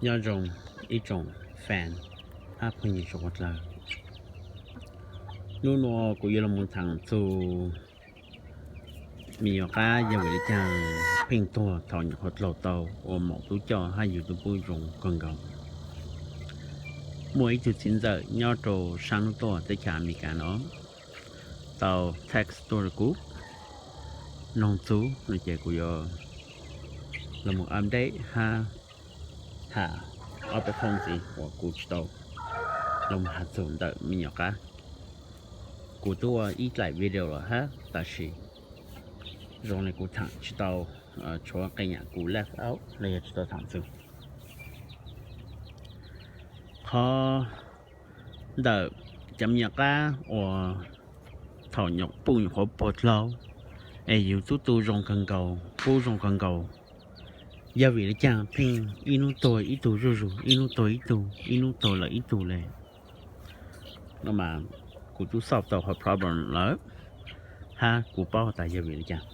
Nyob zoo ib tsoom fan hab phooj ywg suav dlawg. Nub nua kuv yuav los tham txug me nyuam qab yog vim le caag pheej tuag thaum nyuam qhuav dlaug tau ua maum tub coj hab yug tub pub zoo kawg nkaus. Muaj ib tug txiv ntxawm nyob rau saab nub tuaj teb chaws Amelikas no tau text tuaj rau kuv noog txug no ces kuv yuav los mus update hab tham ob peb qho ntxiv uas kuv tsis tau los mus has txug ntawm me nyuam qab. Kuv tub ua ib dlaim video lawm hab tab sis zoo le kuv tham tsis tau, tshuav qee yam kuv left out los yog tsis tau tham txug. Qhov ntawm cov me nyuam qab uas thaum nyuam puj nyuam qhuav puag dlaug es yug tub tu zoo kawg nkaus, pub zoo kawg nkaus, yog vim le caag pheej ib hnub tuag ib tug zuj zus, ib hnub tuag ib tug, ib hnub tuag lawm ib tug le no mas kuv tub solve tau qhov problem lawm hab kuv paub tas yog vim le caag.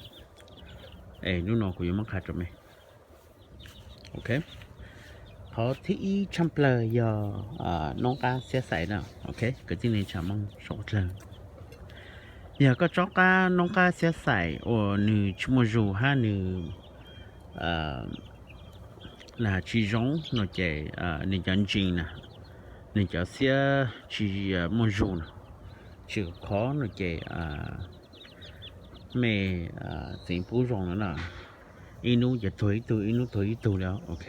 Es nub nua kuv yuav muab qha rua mej. Ok, qhov thib ib tshaaj plawg yog noob qab xiab xais na. Ok, kwv tij neej tsa Moob suav dlawg, yog koj tsob qab noob qab xiab xais uas nwg tsis muaj zug hab nwg tsis zoo no ces nwg cov ntsis na, nwg cov xiab tsis muaj zug na, tsis khov no ces mej txeev pub zoo no na. Ib hnub ces tuag ib tug, ib hnub tuag ib tug le. Ok,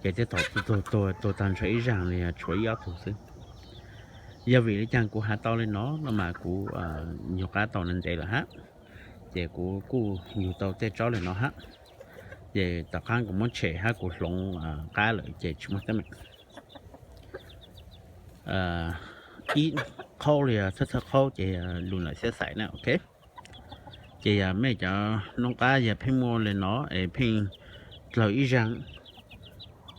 ces tej thaum tuag tuag tuag tag nrho ib zaag li tshuav ib ob tug xwb. Yog vim le caag kuv has tau le no no mas kuv yug qab tau ntev lawm hab, ces kuv kuj yug tau tej tsob le no hab. Ces tom qab kuv muab tshem hab kuv hloov qab lawm ces tsis muaj teeb meem. Ib qhaub li thawj thawj qhaub ces lug ntawm xiab xais na. Ok, ces yog mej cov noob qab yog pheej muaj le no es pheej dlaug ib zaag,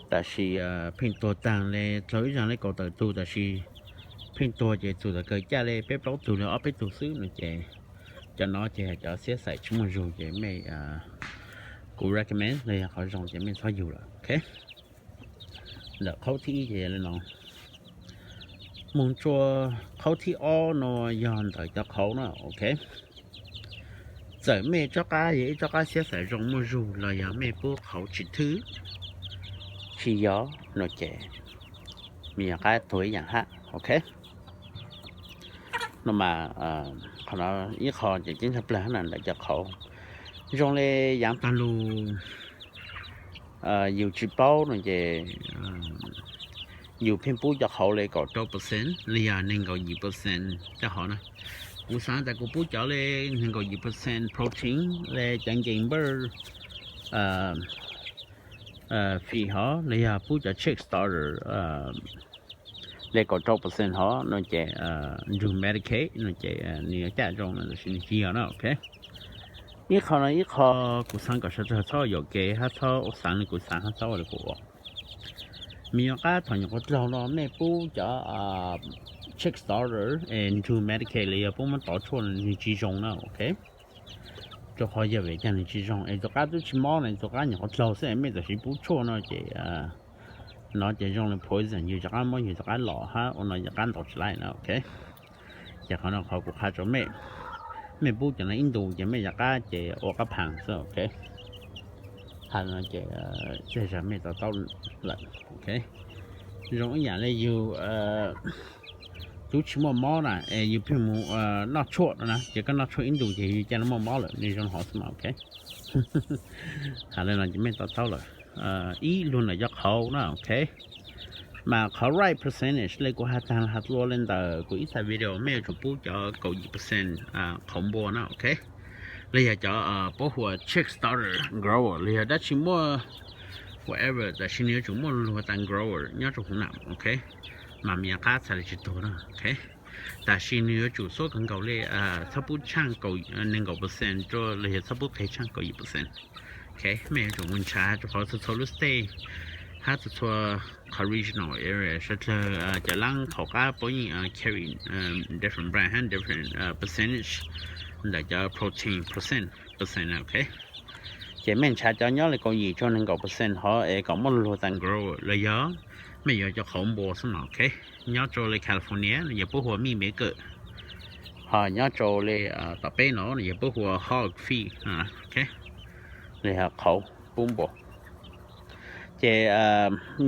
tab sis pheej tuag taag le, dlaug ib zaag le kaum tawm tug, tab sis pheej tuag ces txug tawm kawg caj le peb plaub tug le ob peb tug xwb no ces cov no ces cov xiab xais tsis muaj zug ces mej, kuv recommend los yog qhov zoo ces mej txhob yug lawm. Ok, ntawm qhaub thib ib ces le no. Moog tsua qhaub thib ob no yog ntawm cov qhauv na. Ok, txawm mej tsob qab yog ib tsob qab xiab xais zoo muaj zug los yog mej pub qhauv tsis thwb, tsis yog no ces me nyuam qab tuag ib yaam hab. Ok, no mas qhov no ib qho ces ceeb tshaj plawg na ntawm cov qhauv. Zoo le yaav taag lug yus tsis paub no ces yus pheej pub cov qhauv le kaum rau percent li yog neeg nkaum yim percent cov hov na. Kuv xaav tas kuv pub cov le neeg nkaum yim percent protein le cov nkeeg npawj fim hov le yog pub cov chick starter le kaum rau percent hov no ces nrug Medicaid no ces nws yuav caj zoo no tab sis nws tsis yog na. Ok, ib qho no ib qho kuv xaav kom sawv dlawg txhob yuam kev hab txhob ua xaav li kuv xaav hab txhob ua li kuv ua. Me nyuam qab thaum nyuam qhuav dlaug no mej pub cov chick starter es nrug Medicaid li yog pub muab tov tshuaj nws tsis zoo na. Ok, rua qhov yog vim caag nws tsis zoo es tus qab tub tsis mob na, tus qab nyuam qhuav dlaug xwb mej tam sim pub tshuaj no ces no ces zoo li poison, yus rov qab muab yus rov qab lom hab ua no rov qab ntaus tsis laib na. Ok, ces qhov no qhov kuv qha rua mej, mej pub cov no ib ntus ces mej rov qab ces ua qab phaag xwb. Ok, has no ces tej zag mej to taub lawm. Ok, zoo ib yaam le yug tub tsis muaj mob na es yug pheej mus noj tshuaj no na, ces koj noj tshuaj ib ntus ces yug ca le muaj mob lawm, nws zoo hov xwb mas. Ok, has le no ces mej to taub lawm. Ib lug ntawm cov qhauv na. Ok, mas qhov right percentage le kuv has taag has dlua le ntawm kuv ib txhia video mej yuav tsum pub cov kaum yim percent qhauv npua na. Ok, le yog cov puab hu ua chick starter grower le yog dab tsi muaj whatever, tab sis nws yuav tsum muaj lug tas grower nyob rua huv na. Ok, mas me nyuam qab txhaj le tsis tuag na. Ok, tab sis nws yuav tsum xuab kawg nkaus le txhob pub tshaaj nees nkaum percent rua le yog txhob pub qeg tshaaj kaum yim percent. Ok, mej yuav tsum mus nrhav rua qhov txhua txhua lub state hab txhua txhua qhov regional area sawv dlawg cov laab qhauv qab puab yeej carry different brand hab different percentage ntawm cov protein percent, percent. Ok, Ces mej nrhav cov nyob li kaum yim txug neeg nkaum percent hov es kom muaj lug tas grower los yog mej yuav cov qhauv npua xwb mas, ok. Nyob rau li California yog puab hu ua mid npeb kawm, ho nyob rau li tom peb no yog puab hu ua hog feed, ok, li qhauv pub npua. Ces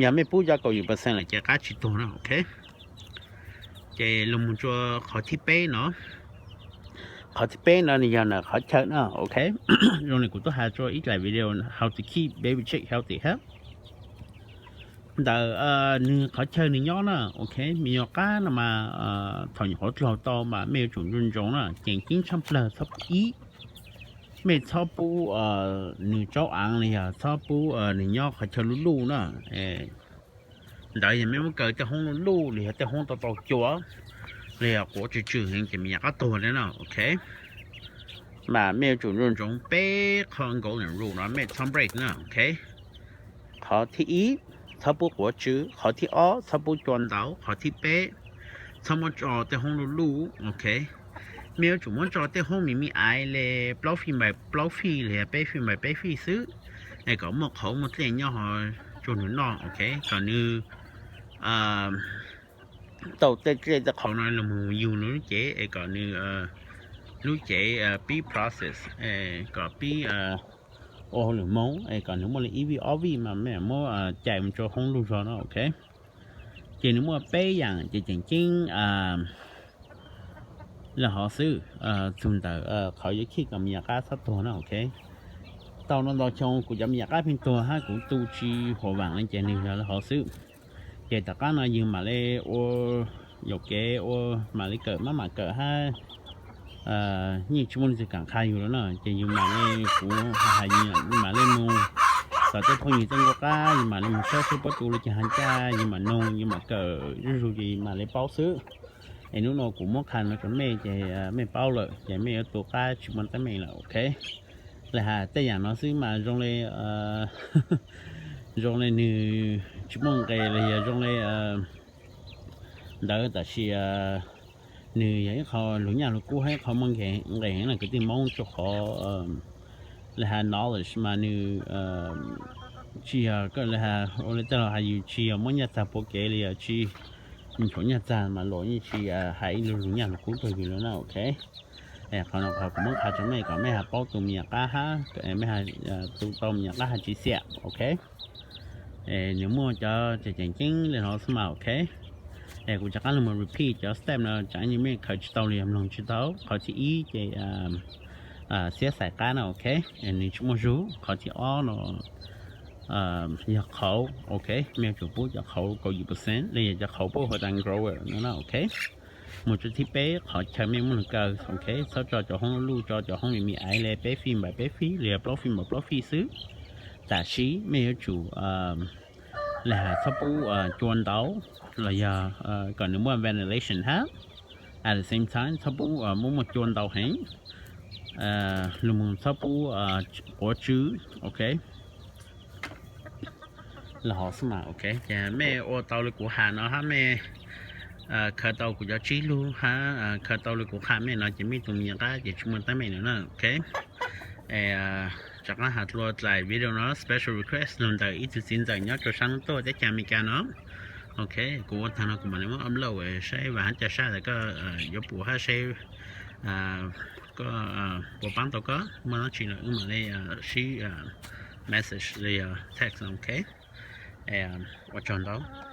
yog mej pub cov kaum yim percent lawm ces qab tsis tuag na, ok. Ces lug moog rua qhov thib peb no. Qhov thib peb no nwg yog na qhov chaw na, ok. Zoo li kuv tub has rua ib dlaim video how to keep baby chick healthy hab. Ntawm nwg qhov chaw nwg nyob na, ok, me nyuam qab no mas thaum nyuam qhuav dlaug tau mas mej yuav tsum nco ntsoov na, ceem ceeb tshaj plawg txhob pub ib, mej txhob pub nwg tsaub aav los yog txhob pub nwg nyob qhov chaw luj luj na. Ntawd yog mej muab kaw tej hoob luj luj los yog tej hoob tau tau cua los yog quav tsw tsw heev ces me nyuam qab tuag li na, ok. Mas mej yuav tsum nco ntsoov peb qhov golden rule no mej txhob break na, ok. Qhov thib ib, txhob pub quav tsw. Qhov thib ob, txhob pub cua ntau. Qhov thib peb, txhob muab tso tej hoob luj luj, ok. Mej yuav tsum muab tso tej hoob me me aiv li plaub feet by plaub feet los yog peb feet by peb feet xwb, es kom muaj qhauv muaj dlej nyob hov rua nwg noj, ok, kom nwg tau tej dlej tej qhauv no lug moog yug nwg lub cev es kom nwg lub cev pib process, kom pib ua hauj lwm moog es kom nwg muaj li ib vij ob vij mas mej muab cais moog rua hoob luj zog no, ok. Ces nwg muaj peb yaam ces ceem ceeb le hov xwb. Txug ntawm qhov yuav keep kom me nyuam qab txhob tuag na, ok. Tau no ntau xyoo kuv cov me nyuam qab pheej tuag hab kuv tu tsis huam vaam le ces nwg yog le hov xwb. Ces tom qab no yug mam li ua yuam kev ua mam li kawm mab mam kawm hab yeej tsis muaj leej twg kam qha yug lawm na, ces yug mam li, kuv hais yug mam li moog tom tej phooj ywg tej nkuaj qab, yug mam li moog saib seb puab tu le caag hab ncaj, yug mam noog yug mam kawm zuj zug ces yug mam li paub xwb. Es nub no kuv muab qha no rua mej ces mej paub lawm ces mej yuav tu qab tsis muaj teeb meem lawm, ok. Le has tej yaam no xwb mas zoo li zoo li nwg tsis muaj nqe los yog zoo li ntawd tab sis nwg yog ib qho lug nyaj lug kub hab ib qho muaj nqe heev na kwv tij Moob rua qhov le has knowledge mas nwg tsis yog le has ua le tej los has yus tsis yog muab nyaj txag puav kev li yog tsis nchuav nyaj txag mas luas yeej tsis hais ib lug lug nyaj lug kub rua yus lawm na, ok. Qhov no qhov kuv muab qha rua mej kom mej has paub tu me nyuam qab hab mej tu tau me nyuam qab has tsis xiam, ok. Nwg muaj cov ceem ceeb le hov xwb mas, ok. Es kuv rov qab lug moog repeat cov step no tsam ib ntsis mej khaws tsis tau los yog mloog tsis tau. Qhov thib ib ces xiab xais qab na, ok, nwg tsis muaj zug. Qhov thib ob no yog qhauv, ok, mej yuav tsum pub cov qhauv kaum yim percent li yog cov qhauv puab hu tas grower no na, ok. Moog rua thib peb, qhov chaw mej muab lug kaw, ok, txhob tso cov hoob luj luj, tso cov hoob me me aiv le peb feet by peb feet los yog plaub feet by plaub feet xwb. Tab sis mej yuav tsum le has txhob pub cua ntau los yog kom nwg muaj ventilation hab at the same time txhob pub muaj muaj cua ntau heev, lug moog txhob pub quav tsw, ok. Le hov xwb mas, ok. Ces mej ua tau le kuv has no hab mej khaws tau kuv cov tsib lug hab khaws tau le kuv qha mej no ces mej tug me nyuam qab ces tsis muaj teeb meem lawm na, ok. Rov qab has dlua dlaim video no special request lug ntawm ib tug txiv ntxawm nyob rua saab tuaj teb chaws Amelikas no, ok. Kuv ua taag no kuv mam le muab upload saib vaam hab ca sab tas koj yuav pum hab seb koj puas paab tau koj, muaj dlaab tsi los wb mam le sib message li yog text, ok. Ua tsaug ntau.